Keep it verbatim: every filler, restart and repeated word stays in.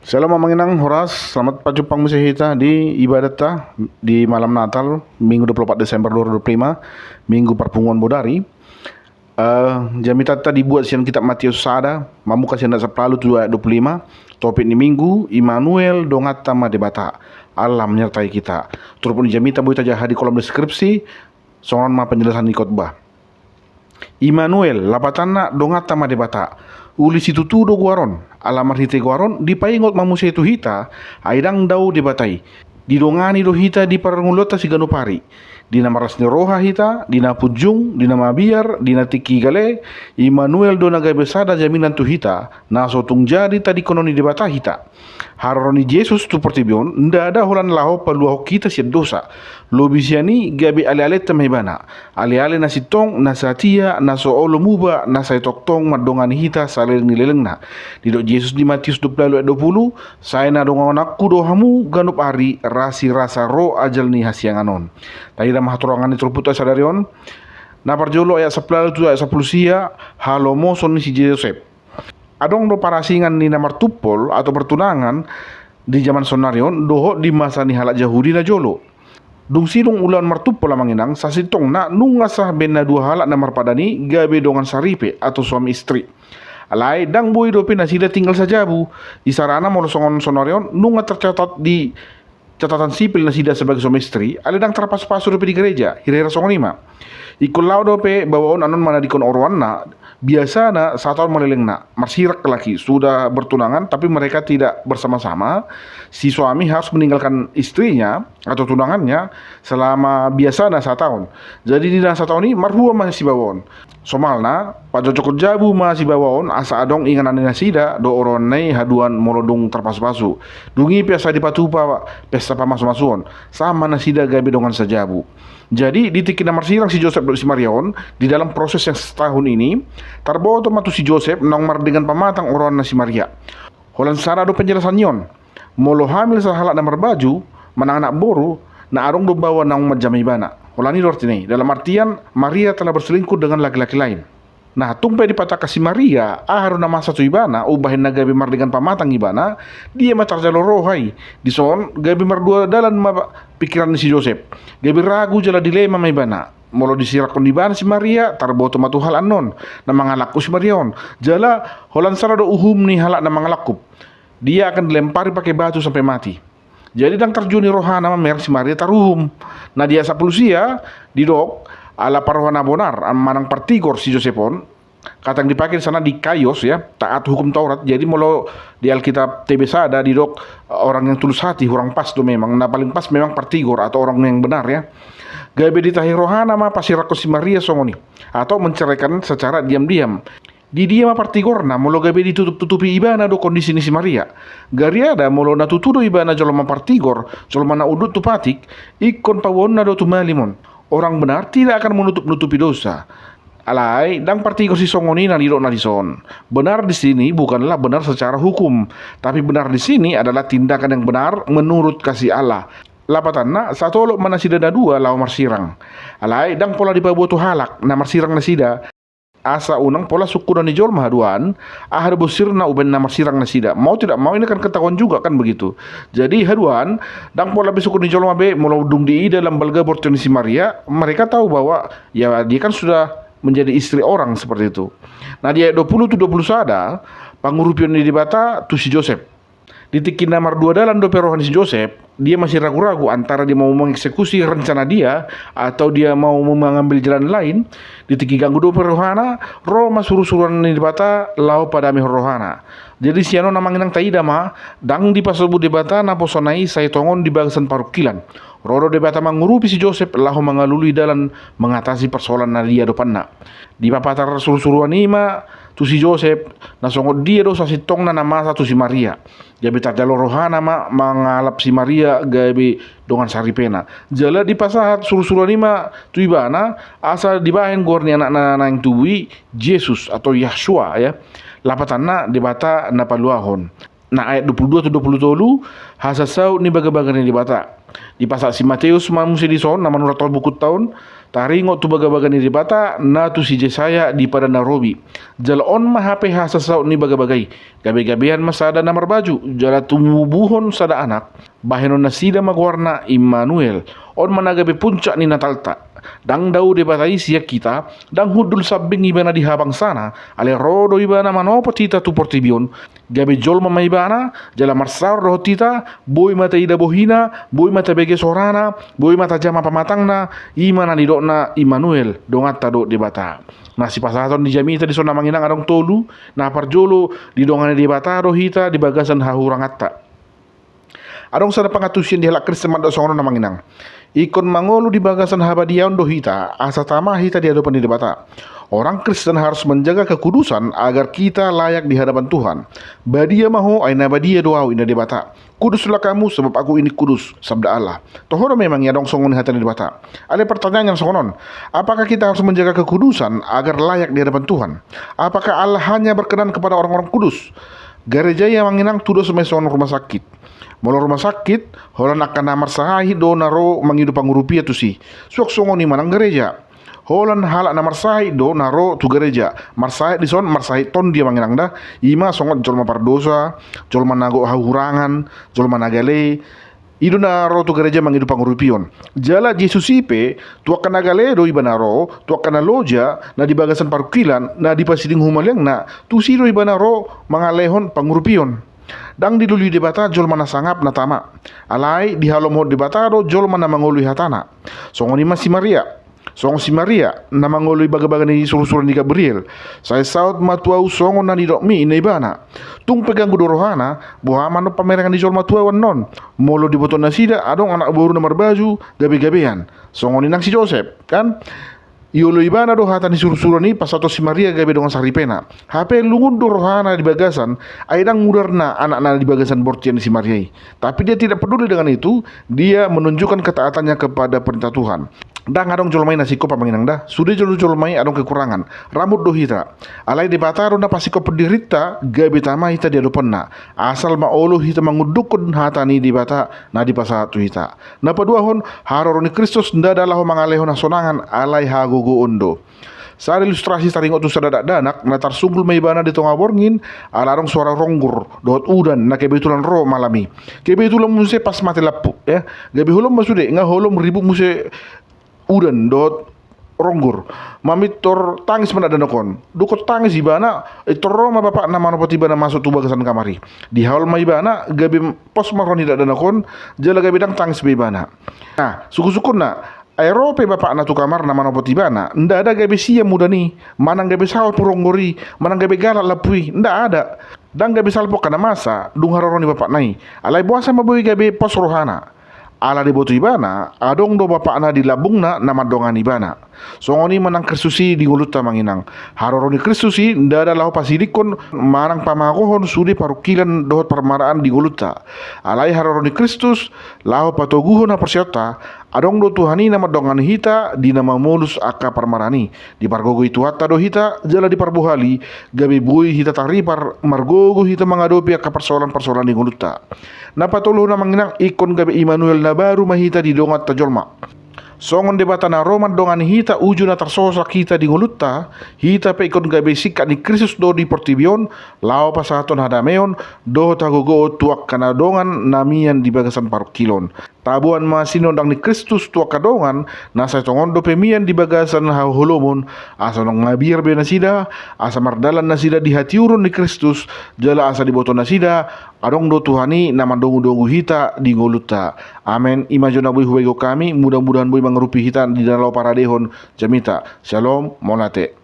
Shalom amang inang, horas, selamat pajumpang muse hita di ibadatta di malam Natal, Minggu dua puluh empat Desember dua ribu dua puluh lima, Minggu Parpunguan Bodari. Eh, jamitatta dibuat sian kitab Matius sada, mamungka sian ayat sampulu tu ayat dua puluh lima. Topik ni Minggu, Immanuel, donganta ma Debata, Allah menyertai kita. Turpuk ni jamita boi tajaha di kolom deskripsi. Songon on ma penjelasan ni khotbah. Immanuel, lapatanna donganta ma Debata. Uli situtu do goar on, ala marhite goar on dipaingot ma muse tu hita, ai ndang dao Debata i. Didongani do hita di parngoluonta siganup ari. Di na marlas ni roha hita, di na punjung, di na mabiar, di na tingki gale, Immanuel do na gabe sada jaminan tu hita, na so tung jadi tadingkonon ni Debata hita. Haroro ni Jesus tu portibi on ndada holan laho paluahon hita sian dosa. Lobi sian i gabe alealeta ma ibana. Aleale na sintong, na satia, na so olo muba, na sai tongtong mandongani hita saleleng ni lelengna. Didok Jesus di Matius dua puluh ayat dua puluh, "Sai na donganonku do hamu ganup ari rasirasa ro ajal ni hasiangan on." Taida ma hatorangan ni turpukta sadari on. Na parjolo ayat sampulu tu ayat sampulu sia, halomoson ni si Josep. Adong do parasingan ni na martumpol atau bertunangan di jaman sonari on dohot di masa ni halak Jahudi na jolo. Dung sidung ulaon martumpol amang inang, sasintongna nunga sah be na dua halak na marpadan i gabe dongan saripe atau suami istri. Alai ndang boi dope nasida tinggal sajabu. Isarana molo songon sonari on nunga tercatat di catatan sipil nasida sebagai suami istri, alai ndang tarpasupasu dope di gereja, hirahira songon i ma. Ingkon laho dope baoa on annon manadingkon oroanna, biasana sataon ma lelengna, marsirang halak i, sudah bertunangan tapi mereka tidak bersama-sama, si suami harus meninggalkan istrinya atau tunangannya selama biasana sataon. Jadi di na sataon i marhua ma sibaoa on. Somalna, pajojokhon jabu ma sibaoa on asa adong inganan ni nasida dohot oroanna i haduan molo dung tarpasupasu. Dung i pe asa dipatupa pesta pamasumasuon, sah ma nasida gabe dongan sajabu. Jadi di tingki na marsirang si Josep dohot si Maria on, di dalam proses yang setahun ini, tarboto ma tu si Josep naung mardengan pamatang oroanna si Maria. Holan sada do penjelasan ni on. Molo hamil sahalak na marbaju, manang anak boru, na adong do baoa naung manjama ibana. Holan i do artina i, dalam artian Maria telah berselingkuh dengan laki-laki lain. Nah, tung pe dipatangkas si Maria, aha do na masa tu ibana, umbahen na gabe mardengan pamatang ibana, dia ma tarjalo roha i. Dison, gabe mardua dalan ma pikiran ni si Josep. Gabe ragu jala dilema ma ibana. Molo disirangkon ibana si Maria, tarboto ma tu hal annon, na mangalangkup si Maria on. Jala, holan sada do uhum ni halak na mangalangkup. Dia akan dilempari pakai batu sampai mati. Jadi ndang tarjua ni rohana mamereng si Maria taruhum. Na di ayat sampulu sia, didok, ala parroha na bonar, manang partigor si Josep on, kata yang dipakai di sana dikaios ya, taat hukum Taurat. Jadi molo di Alkitab T B sada didok, eh, orang yang tulus hati, hurang pas do memang. Na paling pas memang partigor atau orang yang benar ya. Gabe ditahi rohana ma pasirangkon si Maria songon i. Atau menceraikan secara diam-diam. Di dia ma partigorna molo gabe ditutup-tutupi ibana do kondisi ni si Maria? Gariada molo na tutu do ibana jolma partigor, jolma na unduk tu patik, ingkon paboaonna do tu malim on. Orang benar tidak akan menutup-nutupi dosa. Alai, ndang partigor sisongon i na nidokna dison. Benar di sini bukanlah benar secara hukum, tapi benar di sini adalah tindakan yang benar menurut kasih Allah. Lapatanna, satolop ma nasida na dua laho marsirang. Alai, ndang pola dipaboa tu halak na marsirang nasida. Asa unang pola sungkunan ni jolma haduan, aha do bosirna umbahen na marsirang nasida. Mau tidak mau ini kan ketahuan juga kan begitu. Jadi haduan, ndang pola be sungkun ni jolma be, molo dung diida lam balga bortian ni si Maria, mereka tahu bahwa ya dia kan sudah menjadi istri orang seperti itu. Nah di ayat dua puluh tu dua puluh sada, pangurupion ni Debata tu si Josep. Di tingki na mardua dalan dope roha ni si Josep, dia masih ragu-ragu antara dia mau mengeksekusi rencana dia atau dia mau mengambil jalan lain. Di tingki ganggu dope rohana, ro ma surusuruan ni Debata laho padamehon rohana. Jadi sian on amang inang taida ma, ndang dipasobu Debata naposona i sai tongon di bagasan parungkilan. Ro do Debata mangurupi si Josep laho mangalului dalan mengatasi persoalan na diadopanna. Dipapatar surusuruan i ma tu si Josep, na songon dia do sasintongna na masa tu si Maria. Gabe tarjalo rohana ma mangalap si Maria gabe dongan saripena. Jala dipasahat surusuruan i ma tu ibana, asa dibahen goar ni anakna naeng tubu i Jesus atau Yahshua ya. Lapatanna Debata na paluahon. Nah ayat dua puluh dua tu dua puluh tolu, hasasaut ni bagabaga ni Debata. Dipasahat si Mateus ma muse dison, na manurahon bukunta on, Taringot tu bagabaga ni Debata na tu si Jesaya di Padan na Robi. Jala on ma hape hasasaut ni bagabaga i. Gabegabean ma sada na marbaju, jala tumubuhon sada anak, bahenon nasida ma goarna Immanuel. On ma na gabe puncak ni Natalta. Ndang dao Debata i sian hita, ndang hundul sambing ibana di habangsana, alai ro do ibana manopot hita tu portibi on. Gabe jolma ma ibana, jala marsaor dohot hita, boi ma taida bohina, boi ma tabege sorana, boi ma tajama pamatangna, i ma na nidokna Immanuel, donganta do Debata. Na sipasahaton ni jamita dison amang inang adong tolu, na parjolo didongani Debata do hita di bagasan hahuranganta. Adong sada pangantusion di halak Kristen mandok songon on amang inang. Ingkon mangolu di bagasan habadiaon do hita, asa tama hita di adopan ni Debata. Orang Kristen harus menjaga kekudusan agar kita layak di hadapan Tuhan. Badia ma ho, ai na badia do ahu, ninna Debata. Kuduslah kamu, sebab aku ini kudus, sabda Allah. Toho do memang i adong songon i hata ni Debata. Alai pertanyaanna songon on, apakah kita harus menjaga kekudusan agar layak di hadapan Tuhan? Apakah Allah hanya berkenan kepada orang-orang kudus? Gareja i amang inang tudos ma i songon rumah sakit. Molo rumah sakit, holan angka na marsahit do na ro mangido pangurupion tusi. Suang songon i ma nang gareja. Holan halak na marsahit do na ro tu gareja. Marsahit dison marsahit tondi amang inang da. I ma songon jolma pardosa, jolma na gok hahurangan, jolma na gale. I do na ro tu gareja mangido pangurupion. Jala Jesus i pe, tu angka na gale do ibana ro, tu angka na loja, na di bagasan parungkilan, na dipasiding humaliangna, tusi do ibana ro mangalehon pangurupion. Ndang dilului Debata jolma na sangap na tama. Alai dihalomohon Debata do jolma na mangoloi hatana. Songon i ma si Maria. Songon si Maria, na mangoloi bagabaga ni surusuran ni Gabriel. Sai saut ma tu ahu songon na nidokmi, ninna ibana. Tung pe ganggu do rohana, boha ma annon pamerengan ni jolma tu ahu annon. Molo diboto nasida, adong anak boru na marbaju gabegabean. Songon i nang si Josep, kan? Iolo ibana do hata ni surusuran i pasahathon si Maria gabe dongan saripena. Hape lungun do rohana di bagasan, ai ndang mudarna anak na di bagasan bortian ni si Maria i. Tapi dia tidak peduli dengan itu, dia menunjukkan ketaatannya kepada perintah Tuhan. Ndang adong jolma i na singkop amang inang da, sude jolo jolma i adong kekurangan. Rambut do hita. Alai Debata do na pasingkophon dirinta, gabe tama hita di adopanna. Asal ma olo hita mangundukhon hata ni Debata na dipasahat tu hita. Na paduahon, haroro ni Kristus ndada laho mangalehon hasonangan alai hagogoon do. Sada ilustrasi taringot tu sada dakdanak na tarsunggul ma ibana di tonga borngin ala adong suara ronggur dohot udan na kebetulan ro malam i. Kebetulan muse pas mate lampu, ya. Gabe holom ma sude, nga holom ribut muse udan dohot ronggur. Mamintor tangis ma dakdanak on. Dung tangis ibana, pintor ro ma bapakna manopot ibana masuk tu bagasan kamar i. Dihaol ma ibana, gabe pos ma roha ni dakdanak on, jala gabe ndang tangis be ibana. Nah, sungkunsungkunna, ai ro pe bapakna tu kamarna manopot ibana, ndada gabe sian udan i, manang gabe saut pe ronggur i, manang gabe galak lampu i, ndada. Ndang gabe salpu angka na masa, dung haroro ni bapakna i. Alai boasa ma boi gabe pos rohana? Ala diboto ibana, adong do bapakna di lambungna na mandongani ibana. Songon i ma nang Kristus i di ngolunta amang inang. Haroro ni Kristus i ndada laho pasidingkon manang pamagohon sude parungkilan dohot parmaraan di ngolunta. Alai haroro ni Kristus laho patoguhon haporseaonta, adong do Tuhan i na mandongani hita di na mamolus angka parmaraan i. Dipargogoi Tuhanta do hita, jala diparbohali, gabe boi hita taripar, margogo hita mangadopi angka parsoalan-parsoalan di ngolunta. Na patoluhon amang inang, ingkon gabe Immanuel na baru ma hita di donganta jolma. Songon Debata na ro mandongani hita uju na tarsohosak hita di ngolunta, hita pe ingkon gabe singkat ni Kristus do di portibi on, laho pasahathon hadameon, dohot hagogoon tu angka na dongan na mian di bagasan parungkilon. Taboan ma sinondang ni Kristus tu angka dongan, na sai tongon dope mian di bagasan haholomon, asa unang mabiar be nasida, asa mardalan nasida di hatiuron ni Kristus, jala asa diboto nasida, adong do Tuhan i na mandongudongu hita di ngolunta. Amen. I ma jo na boi hubahen hami, mudah-mudahan boi mangarupi hita di na laho paradehon jamita. Syalom, mauliate.